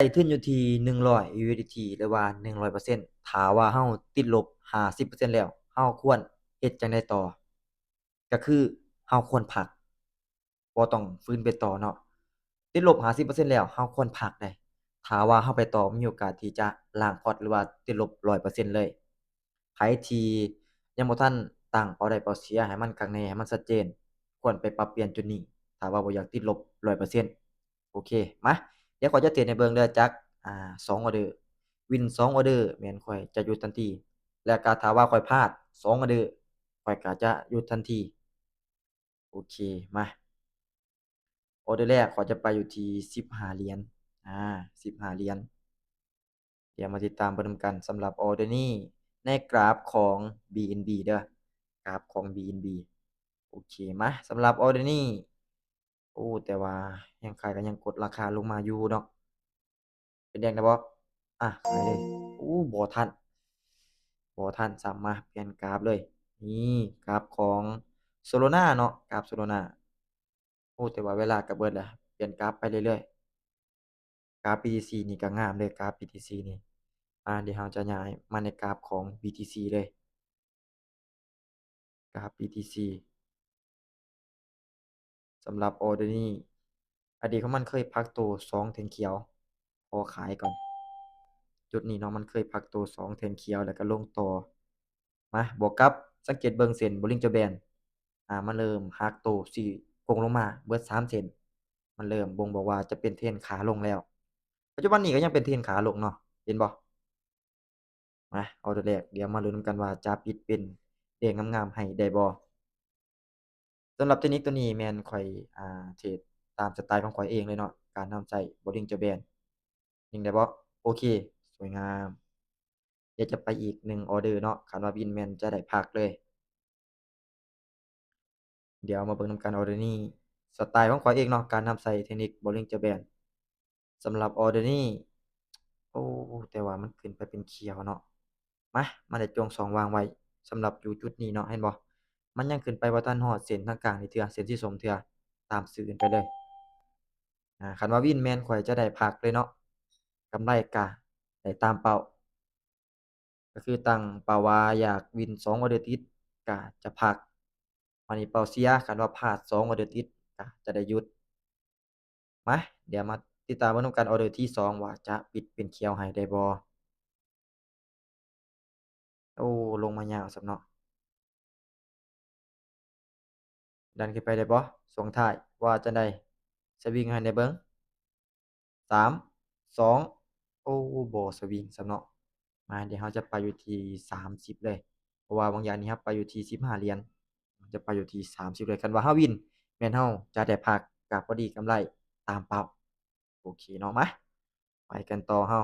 ໄດ້ທຶນຢູ່ທີ່ໜຶ່ງຮ້ອຍ USDT ຫຼືວ່າໜຶ່ງຮ້ອຍເປີເຊັນ. ຖ້າວ່າເຮົາຕິດລົບຫ້າສິບເປີເຊັນແລ້ວ ເຮົາຄວນເຮັດຈັ່ງໃດຕໍ່? ກໍຄືເຮົາຄວນພັກ ບໍ່ຕ້ອງຟື້ນໄປຕໍ່ເນາະ. ຕິດລົບຫ້າສິບເປີເຊັນແລ້ວ ເຮົາຄວນພັກເດ້. ຖ້າວ່າເຮົາໄປຕໍ່ ມີໂອກາດທີ່ຈະລ້າງພອດ ຫຼືວ່າຕິດລົບຮ້ອຍເປີເຊັນເລີຍ. ໃຜທີ່ຍັງບໍ່ທັນຕັ້ງເປົ້າໄດ້ເປົ້າເສຍໃຫ້ມັນຄັກແນ່ ໃຫ້ມັນຊັດເຈນ ຄວນໄປປັບປ່ຽນຈຸດນີ້ ຖ້າວ່າບໍ່ຢາກຕິດລົບຮ້ອຍເປີເຊັນ. ໂອເຄ ມາ ດຽວຂ້ອຍຈະເທດໃຫ້ເບິ່ງເດີ ຈັກ ອ່າ ສອງອອເດີ ວິນສອງອອເດີ ແມ່ນຂ້ອຍຈະຢຸດທັນທີ ແລ້ວກໍຖ້າວ່າຂ້ອຍພາດສອງອອເດີ ຂ້ອຍກໍຈະຢຸດທັນທີ. ໂອເຄ ມາ ອອເດີແລກຂ້ອຍຈະໄປຢູ່ທີ່ສິບຫ້າຫຼຽນ ອາ ສິບຫ້າຫຼຽນ. ດຽວມາຕິດຕາມເບິ່ງນຳກັນ ສຳລັບອອເດີນີ້ ໃນກຣາຟຂອງ BNB ເດີ ກຣາຟຂອງ BNB. ໂອເຄ ມາ ສຳລັບອອເດີນີ້ ໂອ້ ແຕ່ວ່າແຮງຂາຍກໍຍັງກົດລາຄາລົງມາຢູ່ເນາະ. ເປັນແດງໄດ້ບໍ່? ອາ ຂາຍເລີຍ. ໂອ້ ບໍ່ທັນ ບໍ່ທັນຊ້ຳ. ມາ ປ່ຽນກຣາຟເລີຍ. ນີ້ ກຣາຟຂອງ Solana ເນາະ ກຣາຟ Solana. ໂອ້ ແຕ່ວ່າເວລາກໍເບິດລະ ປ່ຽນກຣາຟໄປເລື້ອຍໆ. ກຣາຟ BTC ນີ້ກໍງາມເດ້ ກຣາຟ BTC ນີ້. ອາ ດຽວເຮົາຈະຍ້າຍມາໃນກຣາຟຂອງ BTC ເລີຍ. ກຣາຟ BTC ສຳລັບອອເດີນີ້ ອະດີດຂອງມັນເຄີຍພັກໂຕສອງແທ່ງຂຽວ ຂໍຂາຍກ່ອນ. ຈຸດນີ້ເນາະ ມັນເຄີຍພັກໂຕສອງແທ່ງຂຽວ ແລ້ວກໍລົງຕໍ່. ມາ ບວກກັບ ສັງເກດເບິ່ງເສັ້ນ Bollinger Band ອາ ມັນເລີ່ມຫັກໂຕຊີ້ໂກງລົງມາເບິດສາມເສັ້ນ ມັນເລີ່ມບົ່ງບອກວ່າຈະເປັນເທຣນຂາລົງແລ້ວ. ປັດຈຸບັນນີ້ກໍຍັງເປັນເທຣນຂາລົງເນາະ ເຫັນບໍ່? ມາ ອອເດີແລກ ດຽວມາລຸ້ນນຳກັນວ່າຈະປິດເປັນແດງງາມໆໃຫ້ໄດ້ບໍ່? ສຳລັບເທັກນິກໂຕນີ້ແມ່ນຂ້ອຍ ອ່າ ເທຣດຕາມສະໄຕຂອງຂ້ອຍເອງເລີຍເນາະ ການນຳໃຊ້ Bollinger Band ຍິງໄດ້ບໍ່? ໂອເຄ ສວຍງາມ. ດຽວຈະໄປອີກໜຶ່ງອອເດີເນາະ ຄັນວ່າວິນແມ່ນຈະໄດ້ພັກເລີຍ. ດຽວມາເບິ່ງນຳກັນອອເດີນີ້ ສະໄຕຂອງຂ້ອຍເອງເນາະ ການນຳໃຊ້ເທັກນິກ Bollinger Band. ສຳລັບອອເດີນີ້ ໂອ້ ແຕ່ວ່າມັນຂຶ້ນໄປເປັນຂຽວເນາະ. ມາ ມັນໄດ້ຈ່ວງສອງວາງໄວ້ ສຳລັບຢູ່ຈຸດນີ້ເນາະ ເຫັນບໍ່? ມັນຍັງຂຶ້ນໄປບໍ່ທັນຮອດເສັ້ນທາງກາງນີ້ເທື່ອ ເສັ້ນສີສົ້ມເທື່ອ ຕາມຊື່ຂຶ້ນໄປເລີຍ. ອາ ຄັນວ່າວິນແມ່ນຂ້ອຍຈະໄດ້ພັກເລີຍເນາະ ກຳໄລກະໄດ້ຕາມເປົ້າ. ກໍຄືຕັ້ງເປົ້າວ່າຢາກວິນສອງອອເດີຕິດ ກະຈະພັກ. ບາດນີ້ເປົ້າເສຍ ຄັນວ່າພາດສອງອອເດີຕິດ ກະຈະໄດ້ຢຸດ. ມາ ດຽວມາຕິດຕາມເບິ່ງນຳກັນ ອອເດີທີສອງ ວ່າຈະປິດເປັນຂຽວໃຫ້ໄດ້ບໍ່? ໂອ້ ລົງມາຍາວຊ້ຳເນາະ. ດັນຂຶ້ນໄປໄດ້ບໍ່? ຊ່ວງທ້າຍວ່າຈັ່ງໃດ? ສະວິງໃຫ້ໄດ້ເບິ່ງ. ສາມ ສອງ ໂອ້ ບໍ່ສະວິງຊ້ຳເນາະ. ມາ ດຽວເຮົາຈະໄປຢູ່ທີ່ສາມສິບເລີຍ ເພາະວ່າບາງຢ່າງນີ້ເຮົາໄປຢູ່ທີ່ສິບຫ້າຫຼຽນ ຈະໄປຢູ່ທີ່ສາມສິບເລີຍ. ຄັນວ່າເຮົາວິນ ແມ່ນເຮົາຈະໄດ້ພັກ ກະພໍດີກຳໄລຕາມເປົ້າ. ໂອເຄເນາະ ມາ ໄປກັນຕໍ່ເຮົາ.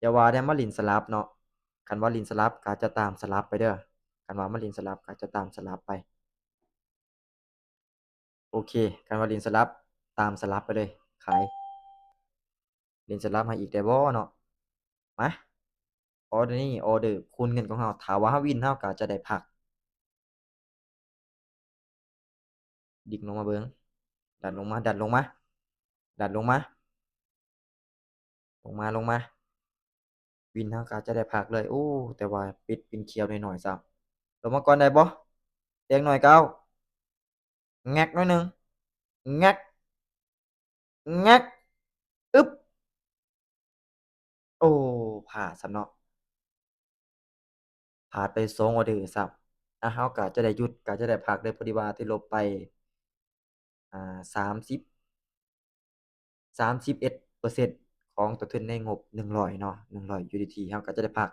ຢ່າວ່າແຕ່ມາຫຼິ້ນສະຫຼັບເນາະ ຄັນວ່າຫຼິ້ນສະຫຼັບກະຈະຕາມສະຫຼັບໄປເດີ ຄັນວ່າມາຫຼິ້ນສະຫຼັບກະຈະຕາມສະຫຼັບໄປ. ໂອເຄ ຄັນວ່າຫຼິ້ນສະຫຼັບ ຕາມສະຫຼັບໄປເລີຍ ຂາຍ. ຫຼິ້ນສະຫຼັບໃຫ້ອີກໄດ້ບໍ່ເນາະ? ມາ ອອເດີນີ້ ອອເດີຄູນເງິນຂອງເຮົາ ຖ້າວ່າເຮົາວິນ ເຮົາກະຈະໄດ້ພັກ. ດິກລົງມາເບິ່ງ ດັນລົງມາ ດັນລົງມາ ດັນລົງມາ ລົງມາ ລົງມາ. ວິນເຮົາກໍຈະໄດ້ພັກເລີຍ. ໂອ້ ແຕ່ວ່າປິດເປັນຂຽວໜ້ອຍໆຊ້ຳ. ລົງມາກ່ອນໄດ້ບໍ່? ແດງໜ້ອຍກໍເອົາ. ແງກໜ້ອຍໜຶ່ງ ແງກ ແງກ ອຶບ. ໂອ້ ພາດຊ້ຳເນາະ ພາດໄປສອງອອເດີຊ້ຳ. ອ່ະ ເຮົາກະຈະໄດ້ຢຸດ ກະຈະໄດ້ພັກເດີ ພໍດີວ່າຕິດລົບໄປ ອ່າ ສາມສິບ ສາມສິບເອັດເປີເຊັນຂອງຕົ້ນທຶນໃນງົບໜຶ່ງຮ້ອຍເນາະ ໜຶ່ງຮ້ອຍ USDT ເຮົາກະຈະໄດ້ພັກ.